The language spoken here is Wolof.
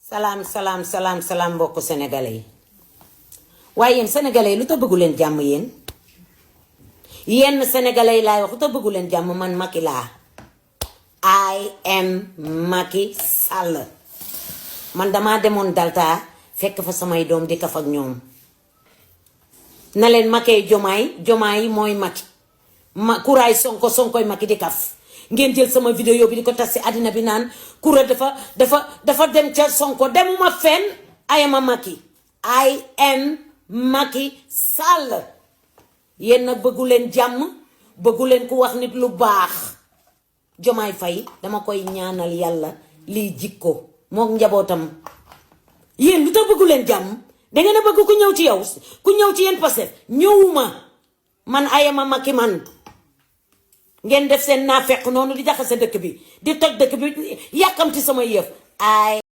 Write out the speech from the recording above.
salaam salaam salaam salaam mbokku sénégalais yi waaye yéen sénégalais yi lu tax bëggu leen jàmm yéen yenn sénégalais yi laay wax lu tax bëggu leen jàmm man Macky laa I am Macky Sall man damaa demoon Dalta fekk fa samay doom di kaf ak ñoom na leen Macky jomaay mooy Macky kuraay sonkoy Macky di kaf ngeen jël sama vidéo bi di ko tas si àddina bi naan kura dafa dem ca Sonko demuma fenn I am Macky I am Macky Sall yéen nag bëggu leen jàmm bëggu leen ku wax nit lu baax Jomaay Fay dama koy ñaanal yàlla liy jikko mook njabootam yéen lu tax bëggu leen jàmm dangeen a bëgg ku ñëw ci yow ku ñëw ci yéen Pastef ñëwuma man I am Macky man ngeen def seen naafeq noonu di jaxase dëkk bi di toj dëkk bi yàkkamti sama yëf